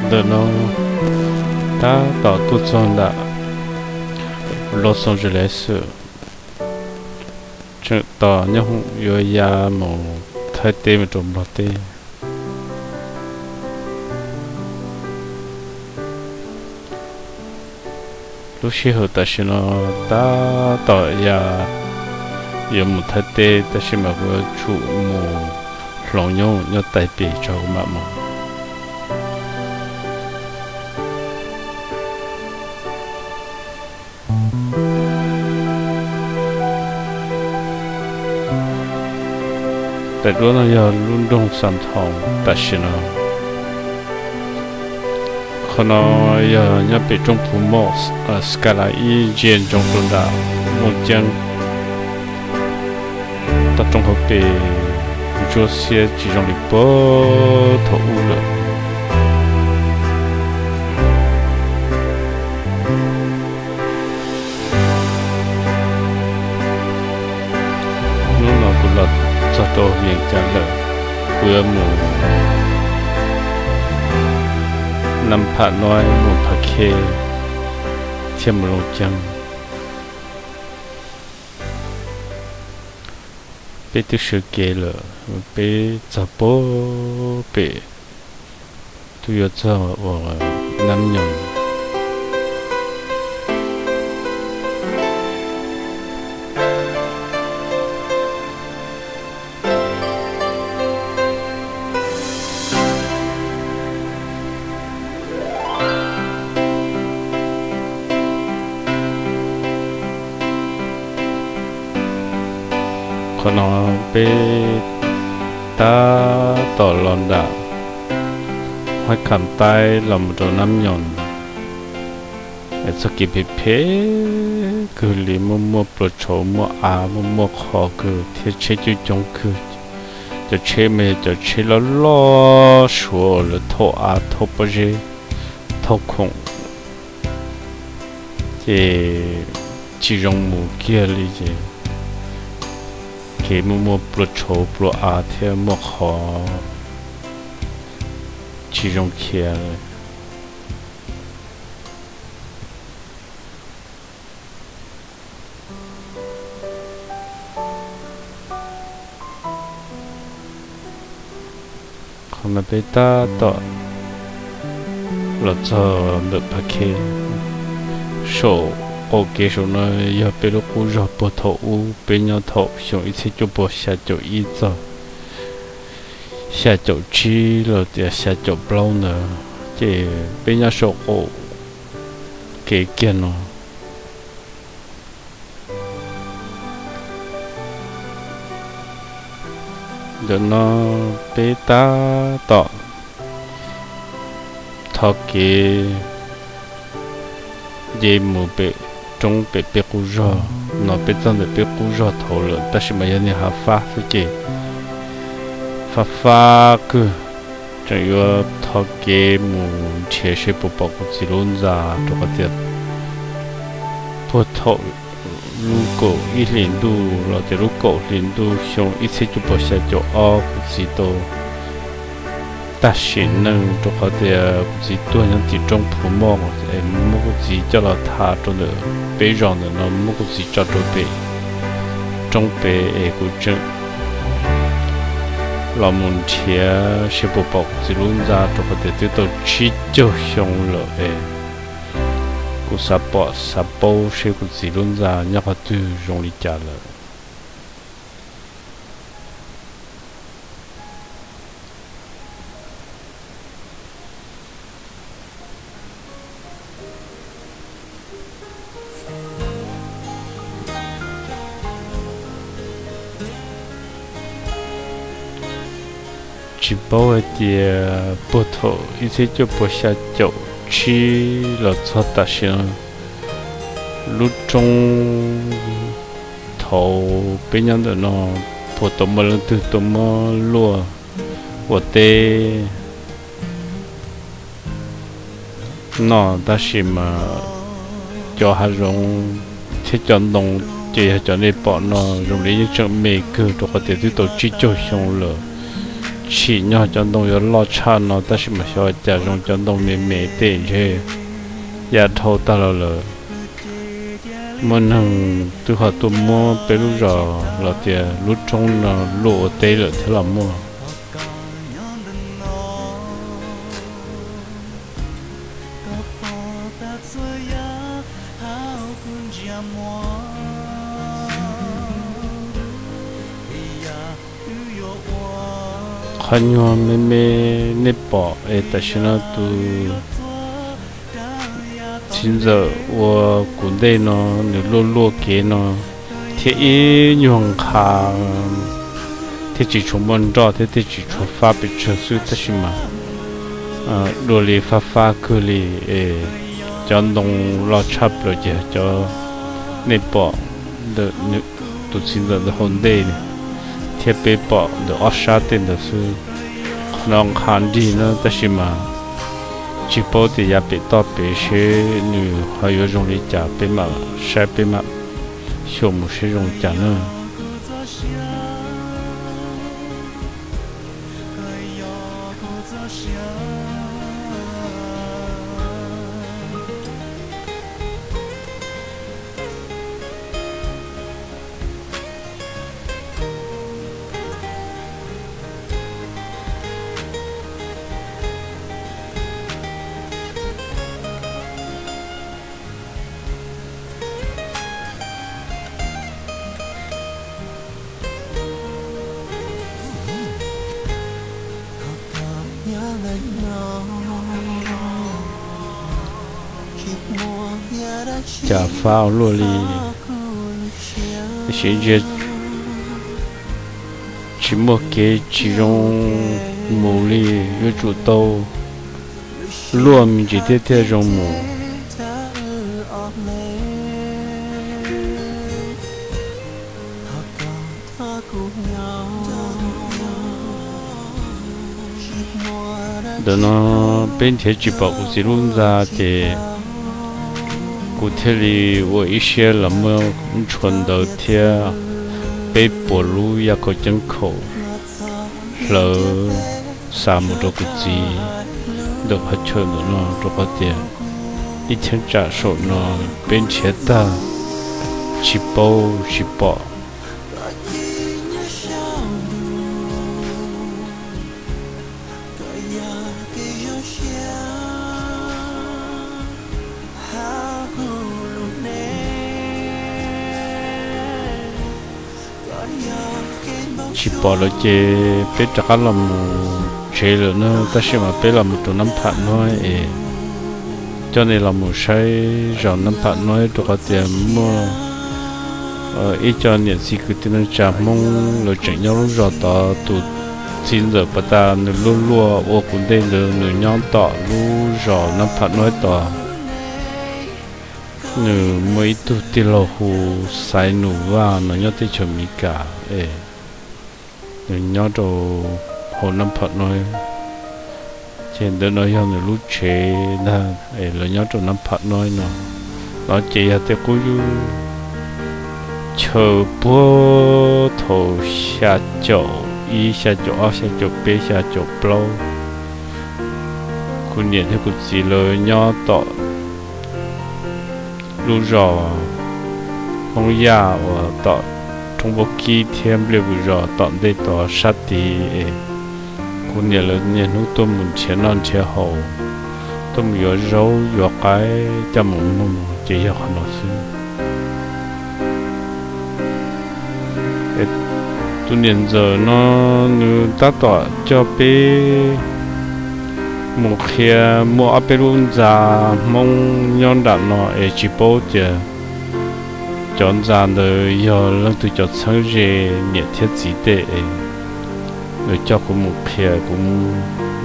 Ntawm no tab tom tuaj txog nram Los Angeles xwb, tseem tos nyob hoom yuav ya mus Thaib teb mus rau Nplog teb. Lub sij hawm tam sim no tab tom ya yuav mus Thaib teb tab sis mas kuv yuav tsum mus hloov nyob nyob tais pem tso kuv mam mus. Daim duab no yog lub nroog Xas Thoos tam sim no. Qhov no yog nyob pem Roob Phu Moj, Skyline ib ntsia ntsoov rau nram Mooj Ceeb. Toj roob hauv pes ntsuab xiab tsis zoo li puag thaum ub lawm. Hnub no kuv los txog rau Vees Cas lawm, kuv yuav mus Nam Pham Noib, mus Phav Khej thiab mus Looj Ceeb. Peb twb sawv kev lawm, peb txog puag pem, twb yuav txog uas Nab Nyoos. Qhov no peb tab tom los nram Huab Kham Taib los mus rau Nab Nyoos. Txoj kev phem phem kawg li, muaj muaj plua tshauv, muaj av, muaj muaj qhov kawg thiab tsheb coob coob kawg. Cov tsheb mas yog cov tsheb loj loj suav uas lawv thauj av, thauj pob zeb, thauj khoom, ces tsis zoo mus kiag li ces kev muaj muaj plua tshauv plua av thiab muaj qhov tsis zoo khiav li. Qhov no peb tab tom los txog ntawm Phav Khej. Saum qaum kev saum no yog peb lub qub zog puag thaum ub, peb nyob thaum xyoo ib txhiab cuaj puas xya caum ib txog xya caum tsib los tias xya caum plaub ntawd, ces peb nyob saum qaum kev kiag no. Ntawm no peb tab tom thov kev nce mus pem roob pem peb qub zog no. Peb txog ntawm peb qub zog thaum lawm tab sis mas yog niag hav fab xwb ces fab fab kawg. Tseem yuav thov kev mus nrhiav seb puas pom kuv txiv lub ntxa, rau qhov tias puag thaum lub kaum ib hlis ntuj los tias lub kaum hlis ntuj xyoo ib txhiab cuaj puas xya caum ob kuv txiv tau tag sim neej, rau qhov tias kuv txiv tuag nyob tim roob Phu Moj es muab kuv txiv coj los tham rau ntawm peb zos ntawm no, muab kuv txiv tso rau pem roob pem es kuv tseem los mus nrhiav seb puas pom kuv txiv lub ntxa, rau qhov tias twb tau tsib caug xyoo lawm es kuv xav pom xav paub seb kuv txiv lub ntxa nyob qhov twg zoo li cas lawm. Tsis paub hais tias puag thaum ib txhiab cuaj puas xya caum tsib los txog tam sim no, lub roob thaum peb nyob ntawm no puas tau muaj leej twg tau muab luaj ua teb noj, tab sis mas cov hav zoov thiab cov ntoo ces yog cov nej pom no zoo li yeej tseem me kawg rau qhov tias twb tau tsib caug xyoo lawm. Tsim nyog cov ntoo yuav loj tshaj no tab sis mas xyov cas zoo cov ntoo me me tej ntshe ya dhau tag los lawm. Muaj neeg twb ho tuaj muab peb lub zos los tias lub roob no luaj ua teb lawm thiab los muaj. Qhov nyuag me me nej pom es tam sim no tus txiv ntxawm ua kuv ntej no nws luaj luaj kev no thiab ib nyuag nqha thiab tsis tshua muaj nroj thiab thiaj tsis tshua fab pes tsawg xwb tab sis mas dua li fab fab kawg li es cov ntoo loj tshaj plaws ces cov nej pom ntawm tus txiv ntxawm ntawd hauv ntej thiab peb pom ntawm ob sab tej ntawd xwb. Qhov no nqha nrig na tab sis mas tsis paub tias yav pem toj pem seb nws ho yuav zoo li cas, peb mam saib peb mam xyuas mus seb zoo li cas na. Cas fab ua luaj li, tab sis ntsia tsis muaj kev tsis zoo mus li, yuav tsum tau luaj me ntsis thiab thiaj zoo mus. Ntawm no peb nrhiav tsis pom kuv txiv lub ntxa ces kuv thiaj li ua ib siab los muab ntshua ntawv thiab peb puas lub yaj khaum ceeb khaum hlawv xa mus rau kuv txiv ntawm qhov chaw ntawm no rau qhov tias ib cheeb tsam saum no peb nrhiav tag tsis paub tsis pom. Tsis pom lawm ces peb rov qab los mus tsev lawm na, tab sis mas peb los mus rau Nab Pham Nuib es coj nej los mus saib zos Nab Pham Nuib rau qhov tias muaj ib co niam txiv kwv tij neej tsa Hmoob lawv tseem nyob lub zos tod. Tus txiv ntxawm pas tas nws luaj luaj ua kuv ntej ntawd nws nyob tom lub zos Nab Pham Nuib tod. Nws muaj ib tug tij laug hu Xaiv Nus Vaj no nyob teb chaws Amelikas es nws nyob rau hauv Nab Pham Nuib. Ces ntawm no yog nws lub tsev ntag es lawv nyob rau Nab Pham Nuib no. No ces yog tej qub yub chaw puag thaum xya caum ib, xya caum ob, xya caum peb, xya caum plaub. Kuv niam thiab kuv txiv lawv nyob tom lub zos Hmoob Yaj uas tom roob Vaub Kib thiab Npliaj Vwm Zos tom ntej tod sab tid es kuv niam lawv niaj hnub tuaj mus nrhiav noj nrhiav haus, tuaj mus yuav zaub yuav qaib coj mus muag ces yog qhov no xwb. Tus niam ntxawm no nws tab tom coj peb mus qhia muaj ob peb lub ntxa Hmoob nyob nram no es tsis paub tias cov ntxa ntawd yog leej twg cov txheeb ze niam thiab txiv tej es nws coj kuv mus qhia, kuv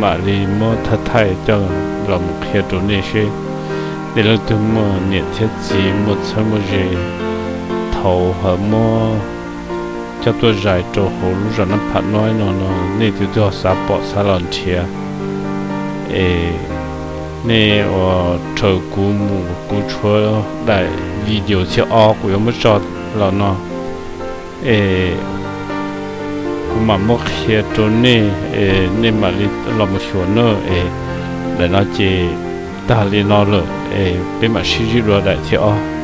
mam li muab thaij thaij coj los mus qhia rau nej seb nej leej twg muaj niam thiab txiv muaj txheeb muaj ze thaud ho muab coj tuaj zais rau hauv lub zos Nab Pham Nuib no no nej twb twb ho xav pom xav los nrhiav es Nej ua raws kuv mus, kuv tshuav daim video thib ob kuv yuav muab tso los no es kuv mam muab qhia rau nej es nej mam li los mus xyuas na. Es daim no ces tag li no lawm es peb mam sib ntsib dua daim thib ob.